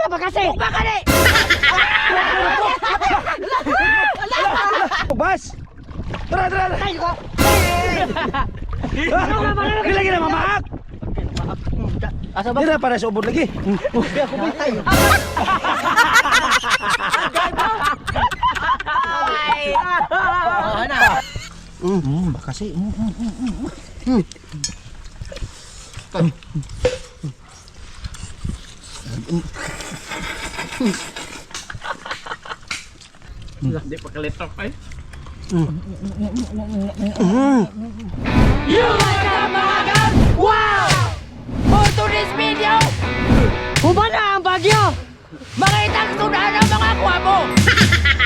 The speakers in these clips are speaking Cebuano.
ba kasi? Baka ni. Bas! Tara, tara, tara! Ay ko. Di lagi na mamaak! Asa ba? Di na para sa ubod lagi. Oh, ana. Kasi. Hindi pa kalitok ay. Wow! For today's video, human na ang bagyo! Makita ang sudan ang mga kwapo!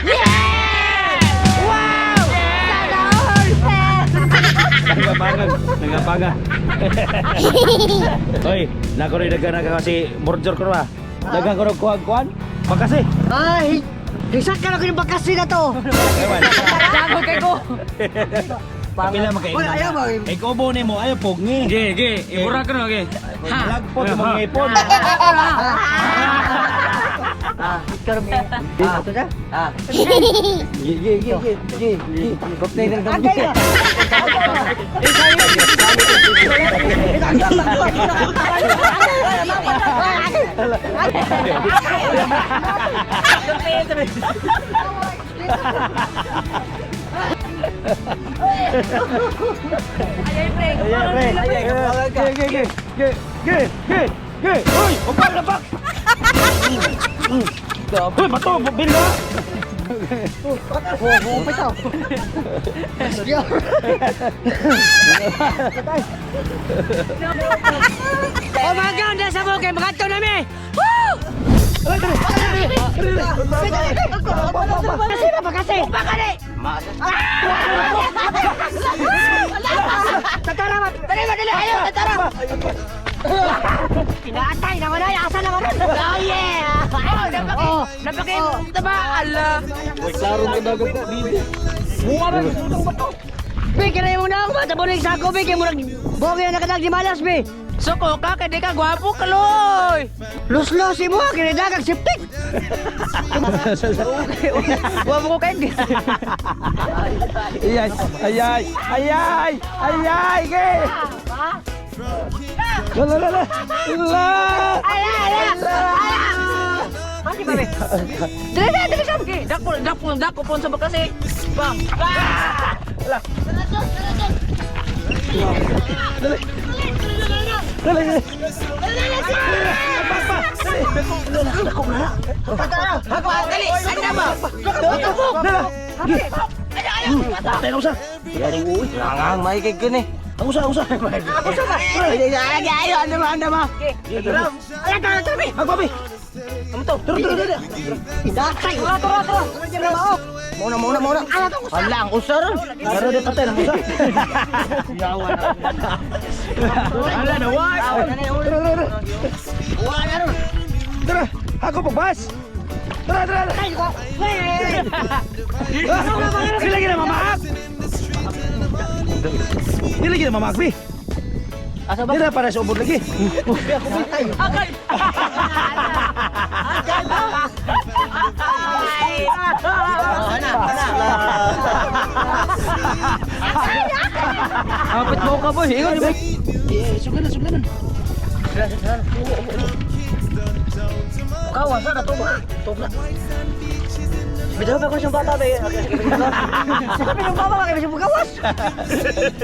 Yeah! Wow! Sana all! Nagabagan, nagabagan. Hoy, nako rin dagan na kasi borjor ko ba. Dagan ko rin kuwag kuwan. Makasi. Ay! Hisak ka na ko yung bakasi na to! Ewan. Lago kay ko! Kapila magkain. Uy, ayaw ba? Eh, kubo ni mo, ayaw pugni. Ge, ge, ibura ka no, ge. Lagpot mga ipon. Ah, ito na. Ah. Ge, ge, ge, ge, ge, ge. Kopnay na lang. Agay ba? Ayan, pre. Ge, ge, ge, ge, ge, ge, ge. Uy, upa na bak. Uy, bato, bila. Oh my God, nasa mo kay makadto nami! Woo! Kasi ba kasi? Baka ni! Tatara ba? Dali ba dali ayo tatara. Inaatay na wala asa na karon. Oh yeah. Oh, napaki. Napaki taba ala. Be, kinay mo na ako ba? Tabo na yung sako, be. Kaya mo nag... na kadag di malas, be. Suko ka, kay di ka gwapo kaloy. Los-los mo, kinay kag septic. Gwapo ko kay. Ayay, ayay, ayay, ayay, ge. La la la la. La. Ala, ala, ala. Mati ba, be? Dili na, dili sa. Ge, dako dako dako pon sa bakasi. Bang. Dali. Dali, dali. Dali, ano ba? Dala. Ge. Patay na usa. Langang may kay kini. Ang usa, ang usa. Ay, ay, ay, ay, ano ba, ano ba? Ala, tara, tara, be. Ang papi. Ano to? Tara, tara, tara. Inaatay. Tara, tara, tara. Muna, muna, muna. Hala, ang usa ron. Tara, di patay na usa. Ala na wa. Tara, tara, tara. Tara, ako pagbas. Tara, tara, tara. Ay, ko. Ah, Di lagi na mamaak. Di lagi na mamaak, bi. Asa ba? Di na para sa ubod lagi. Agay. Ana, ana. Apit mo ka boy. Ingon boy. Suglan na, suglan na. Kawa sa na to ba? To na. Bitaw ba ko siyang bata ba? Sabi ng baba, kaya siya bugawas.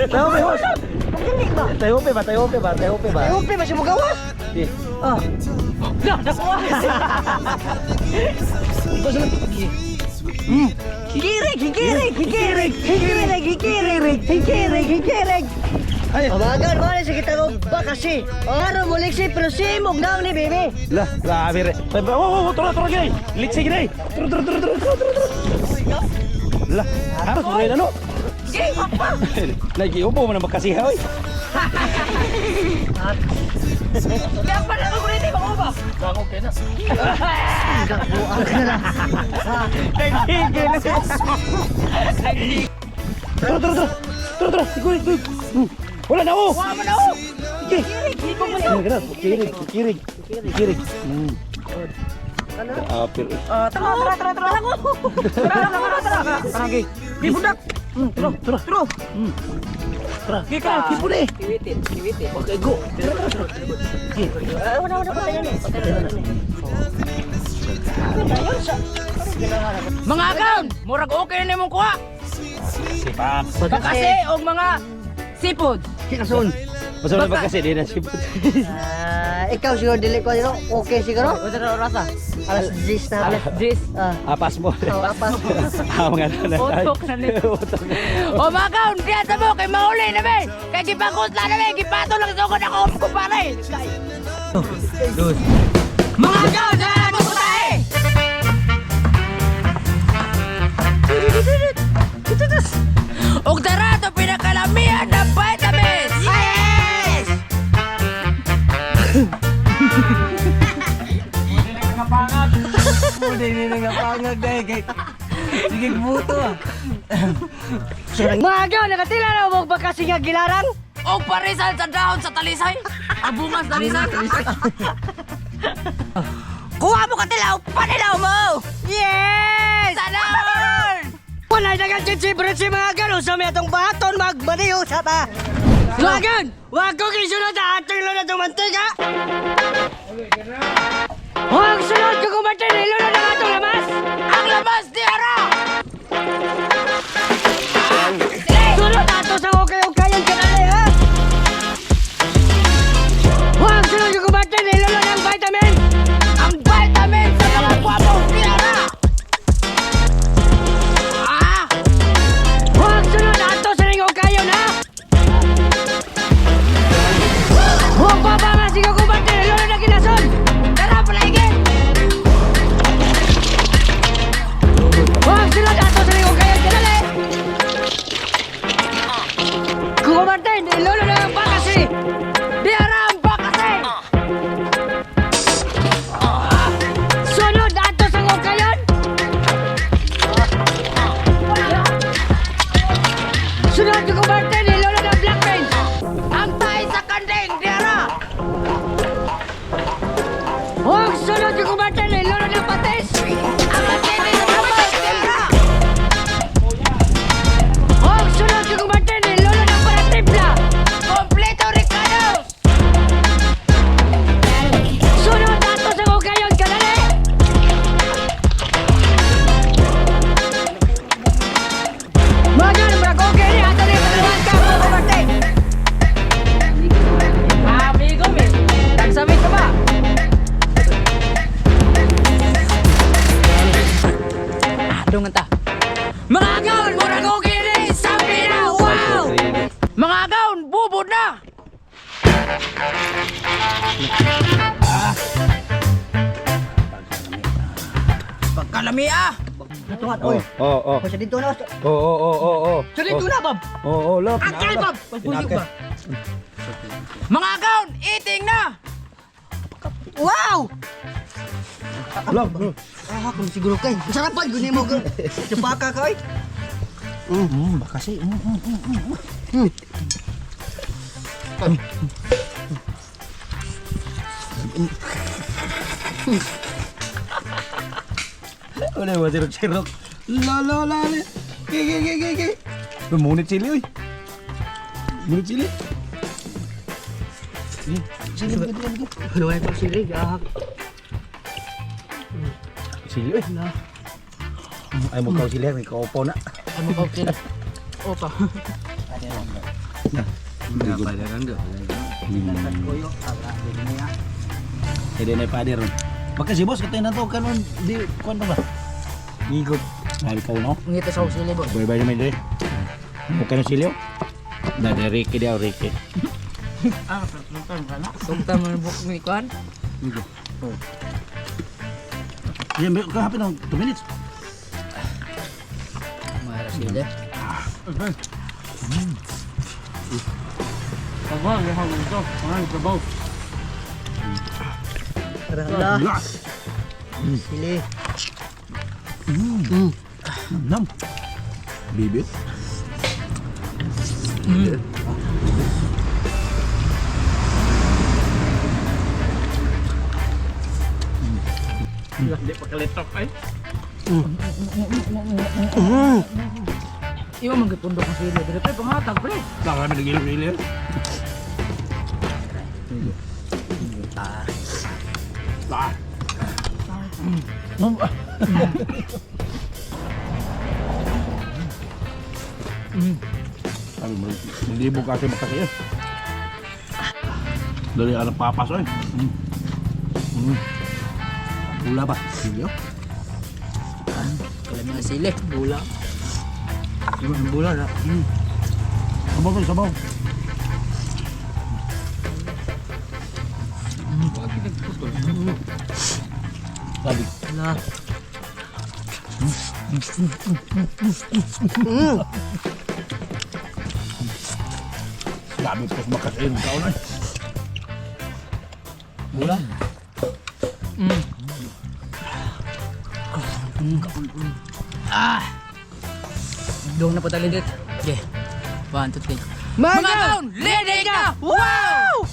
Tayo pe, host. Pagdinig ba? Tayo pe ba, tayo pe ba, tayo pe ba. Ay, upi ba siya bugawas? Di. Oh. Dah, dako. Ikaw sila. Hikirig, hikirig, hikirig, hikirig, hikirig, hikirig, hikirig. Ay, Abagan, wala sa kita ko bakasi. Aro mo liksi, pero simog na ni baby. lah, grabe re. Oh, oh, oh, tara, tara, gay. Litsi gay. Tara, tara, tara, tara, tara, tara. Lah, harus mo rin ano? Lagi upo mo na magkasiha, oy. Kaya pala ko rito ba ba? Tara, tara, tara. Tara, tara. Ikaw, ikaw. Wala na, oh. Wala na oh. Sige. Kirig, kirig, kirig. Kirig. Apil. Ah, tara, tara, tara, tara. Tara, tara, tara, tara. Tara, gi. Gi, bundak. Tara, Tara. tara. Tara. Gi ka, kipo ni. Kiwitin, kiwitin. Okay, go. Tara, tara, tara. Gi. Wala, wala, patay na. Patay na. Mga agaw, murag okay na nimong kuha. Sipak. Bakase og mga seafood. Kinasun. Masa na ba kasi di na sipot. Ah, ikaw siguro dili ko ano, okay siguro. Wala rasa. Alas 10 na. Alas 10. Ah, Apas mo. oh, apas. Ah, mga na. Utok na ni. Utok na. O mga agaw, diyan sa mo kay mauli na be. Kay gipangkutla na be, gipato lang sa sugod ako kumpare. Mga agaw, dala mo putahe. Og dara to pinakalamihan ng vitamins. Yes! Sige, buto ah. Mga agaw, nakatila na mo bakasi nga gilarang. Og parisan sa dahon sa talisay. Abungas talisay. Kuha mo katilaw, panilaw mo! Yes! Sana all! Walay dagan chichi mga agaw, sa may atong baton magbaniho sa ta. Mga agaw, wag ko kisunod sa atong ilon na mantika. Huwag sunod ko kumatin, ilon na ang atong lamas. Ang labas di ara! Sunod ato sa okay-okayan kanali ha. Huwag sunod ko kumatin, ilon na ang vitamin. Ang vitamin sa mga gwapo di ara! Ah! Huwag sunod ato sa ring okayon ha. Huwag pa ba nga sigaw kumatin, ilon na kinason. Tara palaigin! Huwag sunod ato sa ring okayon kanali. Kumatin, ilon na ang bakasi. Di ara ang bakase! Sunod ato sa okayon. Sunod ko kumatin, ilon na ang black beans. Ang tayo sa kanding di ara! Huwag sunod ko kumatin, ilon na ang patis. Ang matindi sa labas di ara! Huwag sunod ko kumatin, ilon na ang paratipla. Kompleto Ricardo! Sunod ato sa kukayon kanali. Magan, murag okay ni ato ni paglawan ka mga kumatin. Amigo mi! Tagsamit ka ba? Adungan ta. Mga agaw, murag okay ni! Sabi na! Wow! Mga agaw, bubod na! Pagkalami ah! Natuhat, Oh, oy. oh, oh. Sa dito na. Oh. Sa dito na, Bob. Oh, lop. Akay, Bob. Pagpuyo ba? Mga agaw, eating na! Wow! Lop. lop. Ah, kung siguro kay. Ang sarap pa, guni mo. Tsupaka ka, oy. Bakasi. Wala mo sirok-sirok. La la la. la. Gi gi gi gi gi. Munit sili oy. Munit sili. Sili sili. Ano ay pa sili? Ah, Sili oy. Ay mo kaw sili, may kaupo na. Ano ba sila? Opa. Hindi na pa ron. Baka si boss katay na to kanon di kuan pa ba? Igop. Ay ikaw no. Ngita sa sili boss. Bye bye naman dire. Okay na silyo. Da da Ricky daw Ricky. Sugtan mo ng buk ni kuan. Yan may kahapon ng 2 minutes. Mara sili. tara na. Sili. Nam. Bibit. Hindi pa kalitok ay. Iwa man gipundok ang sili. Dire pre, panghatag pre. Kami nagilong-ilong. Ah. Sabi mo, hindi mo kasi makasi eh. Dali anak papas eh. Pula ba? Sige. Oh. Kalami ang sili. Bula. Bula na. Sabaw to, sabaw. Sabi. Na. Sabi ko makasin kaon ay. Bula. Ah! Dong na po tayo dito. Okay. 1, 2, 3. Mga Mga kaon, ready ka! Wow!